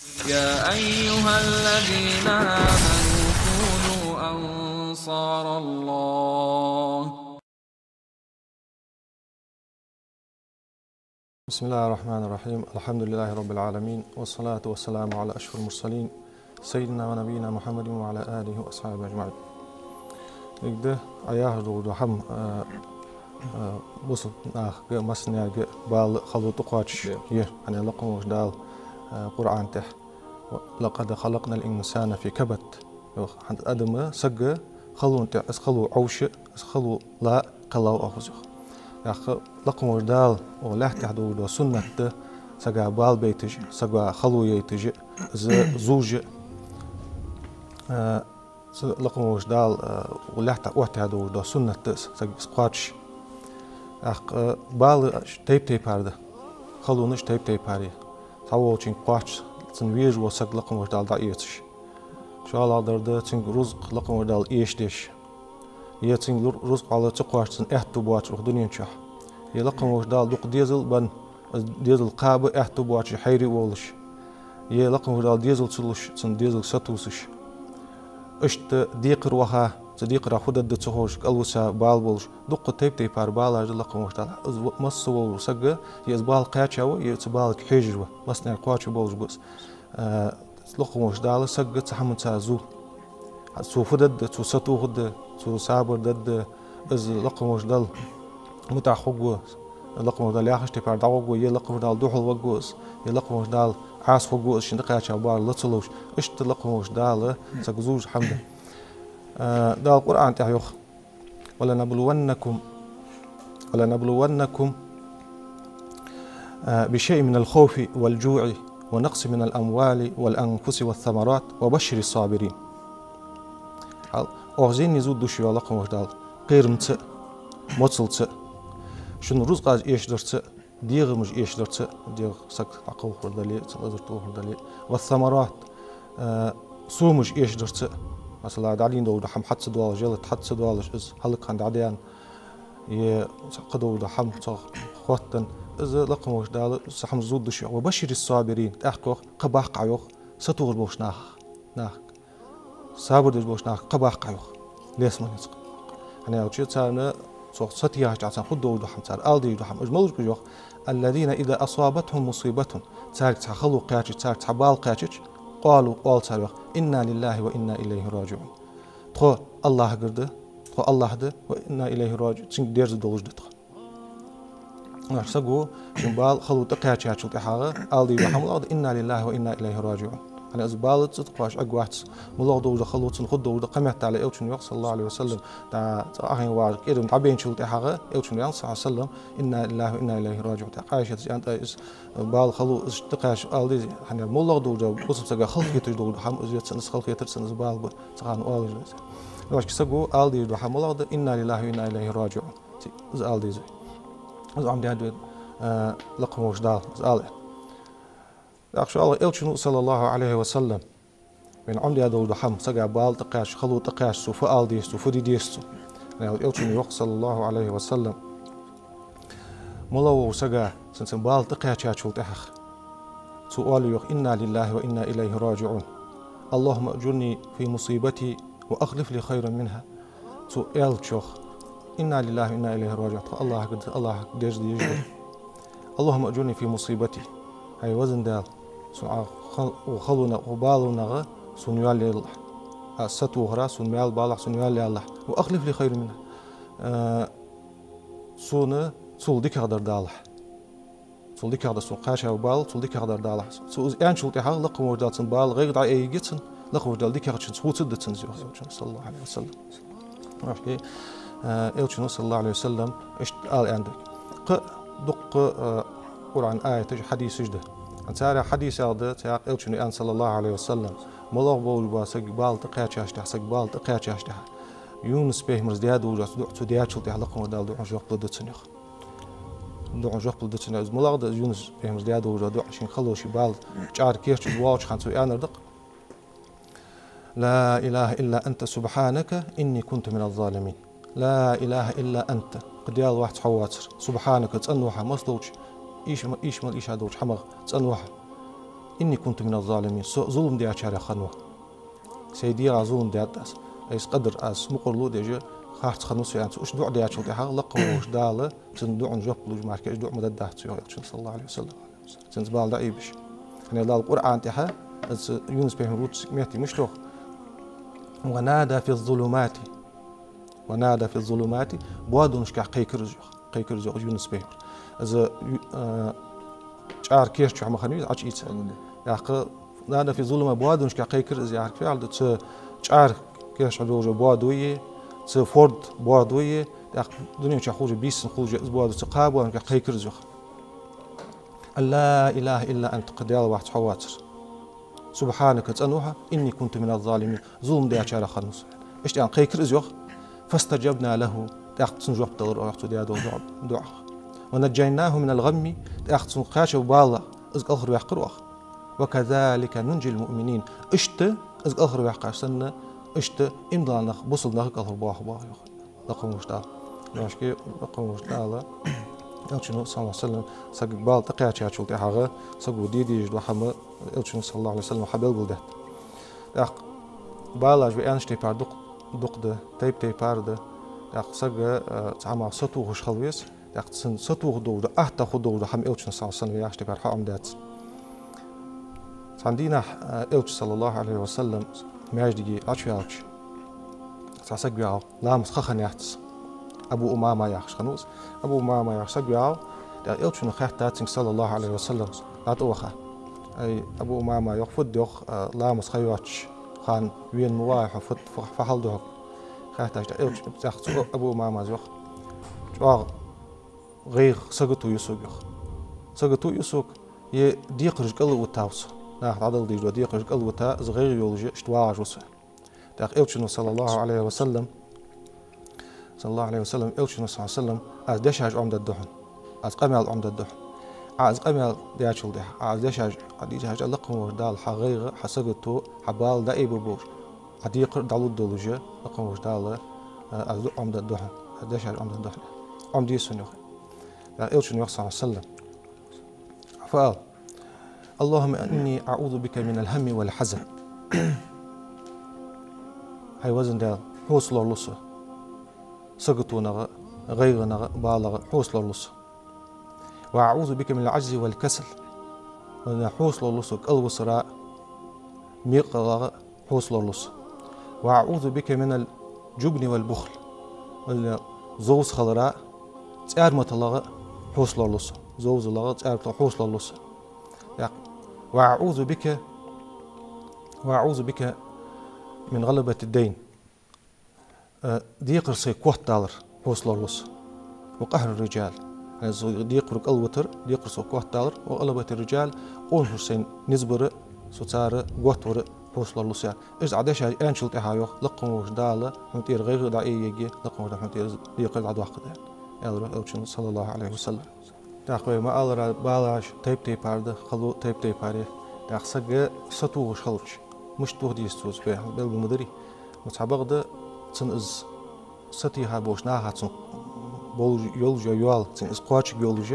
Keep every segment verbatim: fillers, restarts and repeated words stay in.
يا أيها الذين آمنوا كونوا أنصار الله. بسم الله الرحمن الرحيم. الحمد لله رب العالمين، والصلاة والسلام على أشرف المرسلين، سيدنا ونبينا محمد وعلى آله وأصحابه أجمعين. Эгда, Ӏа яхаш долаш дола хӀама, а, а, бусалба нахага, массанега бала, хало тӀакхоачаш я. Е, хӀана аьлча лакха волча Дала, а, Къуръан тӀа: «ولقد خلقنا الإنسان في كبد». Йоах, хӀанз адам, саг халон тӀа, из хало Ӏовша, из хало ла кхеллав оаха из, йоах. ТӀаккха лакха волча Дала укх лаьтта тӀа долаш дола суннат да, сага бала байташ, сага хало яйташ, из зувш, а, цу лакха волча Дала, а, укх лаьтта тӀа оттадаь долаш дола суннат да из, саг из кхоачаш. ТӀаккха бала тайп-тайпара да, халонаш тайп-тайпара я. Цхьаволчунга кхоач, цунна везаш вола саг лакха волча Дала дӀаэцаш. ШоллагӀдар да цунга рузкъа лакха волча Дала эшадеш. Е цунга лур-, рузкъа хьалха ца кхоачаш, цунна аьттув боацаш укх дунен чухь. Е лакха волча Дала дукха дезал бенна, из дезал кхаба аьттув боацаш, хьайре волаш. Е лакха волча Дала дезал ца луш, цунна дезалга сатувсаш. Иштта декхар ваха, цу декхарах фу дергда ца ховш, кӀалвиса бала болаш. Дукха тайп-тайпара балаш да лакха волча Дала. Из ва-, масса вола саг, е из бала кхаьчав, е цу балага хьежаш ва, массанега кхоачаш болаш ба из. А, лакха волча Дала саг цу хӀаманца зув. Цо фу дергда, цо сатохаргда, цо сабар дергда, из лакха волча Далла мутӀахьа хургва, лакха волча Дала яхача тайпара дӀагӀоргва, е лакха волча Далла духьалваргва из, е лакха волча Далла Ӏаса хургва из, шийна тӀакхаьча бала ла ца ловш. Иштта лакха волча Дала саг зувш хӀама да. А, Дала Къуръан тӀа йоах: «ولنبلونكم، ولنبلونكم، а, بشيء من الخوف والجوع ونقص من الأموال والأنفس والثمرات وبشر الصابرين». Хьал, оаха зене зувргда шо, йоах лакха волча Дала, кхерамца а, моцалца а. Шун рузкъаш эшадарца а, дегӀамаш эшадарца а, дегӀа саг дӀакхалхар дале, цун азар тохар дале. «والثمرات», э, сомаш эшадарца а, масала, дӀадийна долаш дола хӀама хьатӀа ца доалаш, ялат хьатӀа ца доалаш, из хӀалакхинна дӀадаьнна, е цхьа кхы долаш дола хӀама цох хоттаденна, из лакха волча Дала цу хӀаманца зувргда шо, йоах. «وبشر الصابرين», тӀаккха йоах, кхаъ баккха Ӏа, йоах, сатохаш болча нахах, нахага. Сабар деш болча нахага кхаъ баккха Ӏа, йоах. Лесманеца кхаъ баккха Ӏа. ХӀана аьлча царна цох сатийсача, царна хургдолаш дола хӀама, цар ала дезаш дола хӀама, уж малаш ба уж, йоах: «الذين إذا أصابتهم مصيبة», царга цхьа хало кхаьчача, царга цхьа бала кхаьчача, «قالوا», оал цар, йоах: «إنا لله وإنا إليه راجعون». Тхо АллахӀагара да, тхо АллахӀ да, «وإنا إليه راجعون», цунга дерза долаш да тхо. Аш саго шийна бала, хало тӀакхаьчачул тӀехьагӀа ала дезаш дола хӀама малагӀа да: «إنا لله وإنا إليه راجعون». ХӀана из бала цӀа тӀакхоачаш Ӏергвац, малагӀа долаш да хало цунна хургдолаш да, кхаметтел Элчано йоах, صلى الله عليه وسلم, тӀа цӀа Ӏохайна вагӀаш кӀирам дӀабайначул тӀехьагӀа Элчано йоах, صلى الله عليه وسلم: «إنا لله وإنا إليه راجعون». ТӀаккха Ӏайшатас аьннад из: бала, хало из тӀакхаьчача ала деза, хӀана аьлча малагӀа долаш да бусалба сага халахеташ долаш дола хӀама, из я цунна, из халахетар цунна, из бала бар, цу хана оалаш да из. Нуьшка саго ала дезаш дола хӀама малагӀа да: «إنا لله وإنا إليه راجعون». Из ала деза вай. Из Ӏомадаьд вайна, а, лакха волча Дала, из ала. ТӀаккха шоллагӀа Элчано, صلى الله عليه وسلم, вайна Ӏомадаь долаш дола хӀама, сага бала тӀакхаьчача, хало тӀакхаьчача, цо фу ала деза, цо фу де деза цо. Элчано йоах, صلى الله عليه وسلم, малагӀа волча сага, цунна, цунна бала тӀакхаьчачул тӀехьагӀа, цо оал, йоах: «إنا لله وإنا إليه راجعون. اللهم أجرني في مصيبتي وأخلف لي خيرا منها». Цо аьлча, йоах: «إنا لله وإنا إليه راجعون». Тхо АллахӀагара да, АллахӀага дерза дезаш да. «اللهم أجرني في مصيبتي». ХӀай везан Даьла, сона Ӏа хал-, укх халонах, укх балонах сона йоалаялахь. Аз сатохара сона маьл балахь, сона йоалаялахь. «وأخلف لي خيرا منها». Э, сона цул дикагӀдар далахь. Цул дикагӀдар, сона кхаьча бала, цул дикагӀдар далахь. Цо из аьнначул тӀехьагӀа лакха волча Дала цун бала гӀайгӀа дӀаайъергья цунна, лакха волча Дала дикагӀчунца хувцаргда цунна, йоах Элчано, صلى الله عليه وسلم. Аш ке, э, Элчано, صلى الله عليه وسلم, иштта ала аьннад вайга. Кхы дукха, э, Къуръан аяташ, хьадисаш да. Царех хьадисех да, цхьаькха Элчано аьннад, صلى الله عليه وسلم, малагӀа волаш вола саг бала тӀакхаьчачул тӀехьагӀа, саг бала тӀакхаьчачул тӀехьагӀа, Юнус пайхамара даь долаш дола дуӀа цо даьчул тӀехьагӀа лакха волча Дала дуӀан жоп лургда цунна, йоах. ДуӀан жоп лургда цунна. Из малагӀа да, из Юнус пайхамара даь долаш дола дуӀа, шийна хало, ший бала чӀара керчаш воагӀача хана цо аьннар да-кх: «لا إله إلا أنت سبحانك إني كنت من الظالمين». «لا إله إلا أنت», кхы Даьла вац хьо воацар, «سبحانك», цӀена ва хьо, массадолча, ийш ма-, ийш мел ийша долча хӀамах цӀена ва хьо. «إني كنت من الظالمين». Со зулам дечарех хиннав. Сай дегӀа зулам даьд аз. Айса къа дар, аз мукъарло а деш, харц хиннав со, аьнна, цо уж дуӀа дечул тӀехьагӀа лакха волча Дала цун дуӀан жоп луш мара кхы уж дуӀа ма дергдац цо, йоах Элчано, صلى الله عليه وسلم. Цунца бала дӀаайбеш. ХӀана аьлча Дала Къуръана тӀа, из Юнус пайхамар вувцача метте мишта йоах: «ونادى في الظلمات». «ونادى في الظلمات», боадонашка кхайкар из, йоах. Кхайкар из, йоах, Юнус пайхамар. Из, ю-, а, чӀара кеша чу ма хиннавий из Ӏочуийца. Мгм. ТӀаккха «ونادى في الظلمات», боадонашка кхайкар из яхар фу яхилга да, цу чӀара кеша чу долаш боадо е, цу форда боадо е, тӀаккха дунен чу хулаш, бийсанна хулаш из боадо, цу кхаь боадонашка кхайкар из, йоах. «أن لا إله إلا أنت», кхы Даьла вац хьо воацар. «سبحانك», цӀена ва хьо, «إني كنت من الظالمين», зулам дечарех хиннав со. Иштта аьнна кхайкар из, йоах. «فاستجبنا له», тӀаккха цунна жоп делар оаха цо даь долча дуӀа-, дуӀах. «ونجيناه من الغم», тӀаккха цунна кхаьча балах из кӀалхарваьккхар оаха. «وكذلك ننجي المؤمنين». Иштта из кӀалхарваьккхача санна, иштта иман дола нах, бусалба нах а кӀалхарбоах, йоах. Лакха волча Дала. Ношки, лакха волча Дала, Элчано, صلى الله عليه وسلم, сагага бала тӀакхаьчачул тӀехьагӀа, саго де дезаш дола хӀама Элчано, صلى الله عليه وسلم, хьабелгалдаьд. ТӀаккха балаш вай аьннача тайпара дукх-, дукха да, тайп-тайпара да. ТӀаккха саг, э, цхьа хӀамах сатохаш хила веза, тӀаккха цун сатоха долаш дола, атта хургдолаш дола хӀама Элчано, صلى الله عليه وسلم, яхача тайпара хьаӀомадаьд цо. Цхьан дийнахьа, э, Элча, صلى الله عليه وسلم, маьждиге Ӏочуваьлча, цхьа саг ваьгӀав, ламаз ха хиннаяц. Абу Умама яхаш хиннав из. Абу Умама яхаш саг ваьгӀав, тӀаккха Элчано хаьттад цунга, صلى الله عليه وسلم, дӀатӀаваха: «Ай, Абу Умама, — йоах, — фуд, — йоах, — а, ламаз ха йоацача хана вена ма вагӀий хьо, фуд, фу, фу хьал да хьога?» Хаьттача, тӀаккха Элча, тӀаккха цу Абу Умамас йоах: «ЧӀоагӀа гӀайгӀа, сагото я сога, — йоах. — Сагото я сога, е декхараш кӀалвитав со. Наха дӀадала дезаш дола декхараш кӀалвита, из гӀайгӀа йолаш, иштта вагӀаш ва со». ТӀаккха Элчано, صلى الله عليه وسلم, صلى الله عليه وسلم, Элчано, صلى الله عليه وسلم: «Аз дешаш Ӏомадергда хьона, аз къамаьл Ӏомадергда хьона. Ӏа из къамаьл даьчул тӀехьагӀа, Ӏа из дешаш Ӏодийча, лакха волча Дала хьа гӀайгӀа, хьа сагото, хьа бала дӀаайбергболаш, хьа декхар дӀалургдолаш, лакха волча Дала, а, аз дуӀа Ӏомадергда хьона, аз дешаш Ӏомадергда хьона. Ӏомаде сона», — йоах. ТӀаккха Элчано йоах, صلى الله عليه وسلم: «Фу ала? اللهم إني أعوذ بك من الهم والحزن». ХӀай везан Даьла, хьоца лоралу со саготонах, гӀайгӀанах, балах, хьоца лоралу со. «وأعوذ بك من العجز والكسل». Везан Даьла, хьоца лоралу со кӀалвисарах, мекъалах, хьоца лоралу со. «وأعوذ بك من الجبن والبخل». Везан Даьла, зовза хиларах, цӀарматалах хьоца лоралу со. Зовзалах, цӀарматалах хьоца лоралу со. ТӀаккха: «وأعوذ بك، وأعوذ بك من غلبة الدين». Э, декхар сай котдаларах хьоца лоралу со. «وقهر الرجال». Э, со декхар кӀалвитар, декхар сай котдаларах, «وغلبة الرجال», къонахий сайна низ бар, со цар готвар хьоца лоралу со, аьнна. Иштта Ӏа дешаш аьнначул тӀехьагӀа, йоах, лакха волча Дала хьона тӀера гӀайгӀа дӀаайергья, лакха волча Дала хьона тӀера декхар дӀадоаккхаргда, аьнна, аьлар Элчано, صلى الله عليه وسلم. ТӀаккха вай ма аллара, балаш тайп-тайпара да, хало тайп-тайпара я. ТӀаккха саг сатохаш хилча, мишта тоха деза цо, вай белгал ма дарий. Но цхьабакъда цунна из сатеха болча наха, цунна болаш йолаш йола йоал, цунна из кхоачаргйолаш,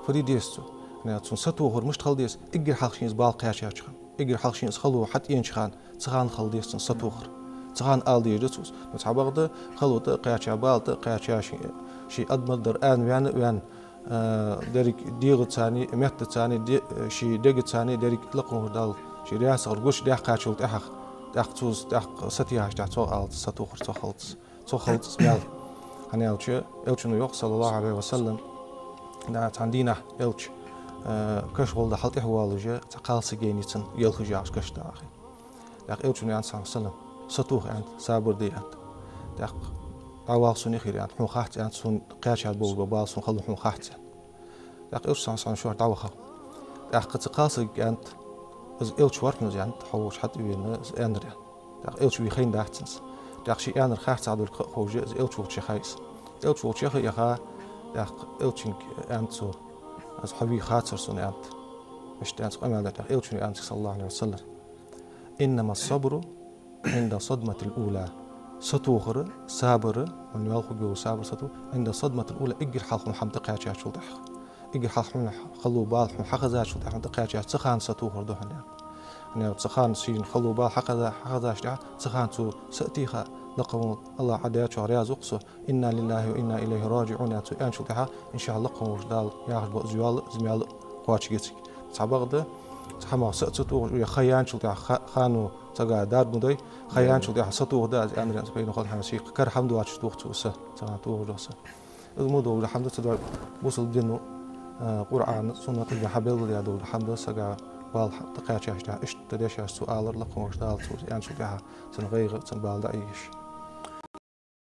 фу де деза цо? ХӀана аьлча цунна сатохар мишта хила деза? Эггара хьалха шийна из бала кхаьчача хана, эггара хьалха шийна из хало хьатӀаенача хана, цу хана хила деза цунна сатохар. Цу хана ала дезаш да цо из. Но цхьабакъда хало тӀакхаьча, бала тӀакхаьча, ший, ший адамар дар аьнна ваьнна а ваьнна, э, деррига дегӀацани, меттацани, де-, ший дегацани, деррига лакха волча Дала ший раьза хилар гучадаьккхачул тӀехьагӀа, тӀаккха цо из, тӀаккха сатехача тӀехьагӀа цох алац, сатохар цох хилац, цох хилац из маьл. ХӀана аьлча Элчано йоах, صلى الله عليه وسلم, да, цхьан дийнахьа Элча, э, каша гӀолла хьалтӀехвоалаш, цхьа кхалсаг енай цунна, елхаш яхаш каша да ахи. ТӀаккха Элчано аьннад, صلى الله عليه وسلم: «Сатоха», — аьннад, «сабар де», — аьннад. ТӀаккха: «ДӀавала сона юххера», — аьннад, — «хьона хац», — аьннад, — «сона кхаьча болаш бола бала сона хало хьона хац», — аьннад. ТӀаккха Элчано, صلى الله عليه وسلم, шоаш дӀавахав. ТӀаккха цу кхалсага аьннад, из Элча вар хьона из, аьннад, хьо волча хьатӀавена из аьннар, аьннад. ТӀаккха Элча вийхайна дац цунца. ТӀаккха ший аьннар харцахьа долга ха а ховш, из Элча волча яхай из. Элча волча яха а яха, тӀаккха Элчанга аьннад цо: «Из хьо вийха хацар сона», — аьннад. Иштта аьнна цо къамаьл даьд, тӀаккха Элчано аьннад, صلى الله عليه وسلم: «إنما الصبر عند الصدمة الأولى». Сатохар, сабар, хьона мел хургйолча сабар, сатохар, «عند الصدمة الأولى», эггара хьалха хӀама тӀакхаьчачул тӀехьагӀа. эггара хьалха хьона хало бала хьона хьахезачул тӀехьагӀа тӀакхаьчача цу хана сатохар да хьона, яхаш. ХӀана аьлча цу хана шийна хало бала хьахеза-, хьахезачул тӀехьагӀа цу хана цо са а тийха, лакха волча АллахӀ Ӏа даьчох раьза ва-кх со, «إنا لله وإنا إليه راجعون» яхаш цо аьнначул тӀехьагӀа, иншаАллахӀ, лакха волча Дала яхаш бола зоял, змел кхоачаргья цига. Цхьабакъда, цу хӀамах са а ца тохаш, уж ха яьнначул тӀехьагӀа ха-, хано цхьа дар ма дой, ха яьнначул тӀехьагӀа сатоха да аз, аьннар, цу пайда хул хьона, ший кара хӀама доацаш тох цо са, цу хана тохаш да са. Из мо долаш хӀама да, цу дар бусалба дино, а, Къуръано, суннато хьабелгалдаь долаш хӀама да, сага бала тӀакхаьчачул тӀехьагӀа иштта дешаш цо алар, лакха волча Дала цо аьнначул тӀехьагӀа цун гӀайгӀа, цун бала дӀаийгаш.